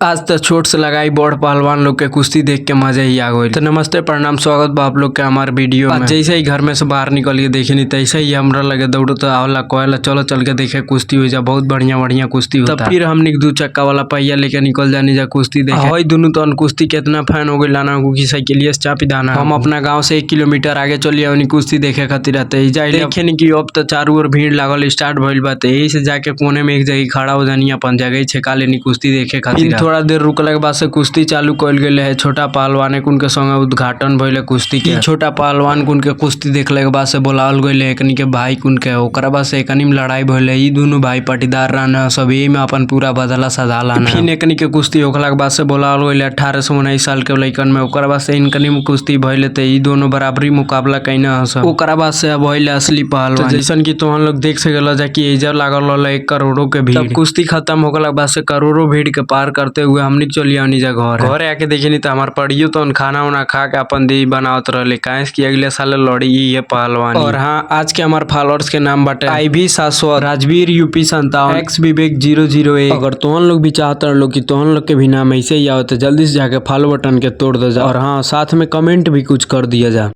आज तो छोट से लगाई बड़ पहलवान लोग के कुश्ती देख के मजा ही आ गइल। तो नमस्ते, प्रणाम, स्वागत बा आप लोग के हमारे वीडियो में। जैसे ही घर में से बाहर निकल के देखी नहीं तैसे ही हमरा लगे दौड़ो तो आवला कहेला चलो चल के देखे कुश्ती हो जा, बहुत बढ़िया बढ़िया कुश्ती होता। तब फिर हमनी के दू चक्का वाला पहिया लेके निकल जानी जा कुश्ती देखे। हई दुनू तो कुश्ती केतना फैन हो गइल ना कि साइकिलिया से चापी दाना। हम अपना गांव से 1 किलोमीटर आगे चली आवनी कुश्ती देखे खातिर आते जाइले। देखे नी कि अब तो चारू ओर भीड़ लागल स्टार्ट भइल बा, ते यही से जाके कोने में एक जगह खड़ा हो जानी, अपन जगह छेका लेनी कुश्ती देखे खातिर। थोड़ा देर रुकला के बाद से कुश्ती चालू कइल गेल है। छोटा पहलवान कुन के संगे उद्घाटन भइले कुश्ती के। छोटा पहलवान कुन के कुश्ती देखले के बाद से बोलावल गइल है एकनी के भाई कुन के। ओकरा बाद से एकनी में लड़ाई भइले। ई दुनु भाई पाटीदार रहन सब, एही में अपन पूरा बदला सधा लाना। फिर एकनी के कुश्ती होखला के बाद से बोलावल गइल 18 से 19 साल के लइकन में। ओकरा बाद से इनकनी में कुश्ती भइले ते ई दोनों बराबरी मुकाबला कइने हसन। ओकरा बाद से अब भइले असली पहलवान। जैसन कि तोहन लोग देख सकेला जा कि एजा लागल रहल 1 करोड़ों के भीड़। तब कुश्ती खत्म होखला के बाद से करोड़ों भीड़ के पार करते हुए हमनी चली आवनी जा घर। घरे आके देखनी त हमार पड़ियो तो खाना उना खा के अपन देह बनावत रहले, काहे कि अगले साल लड़ी है पहलवानी। और हाँ, आज के हमार फॉलोअर्स के नाम बाटे आई भी 700, राजवीर यूपी 57, एक्स विवेक 001। अगर तोहन लोग भी चाहत लोग कि तोहन लोग के भी नाम ऐसे ही आओ तो जल्दी से जाके फॉलो बटन के तोड़ दे जा और हाँ, साथ में कमेंट भी कुछ कर दिया जा।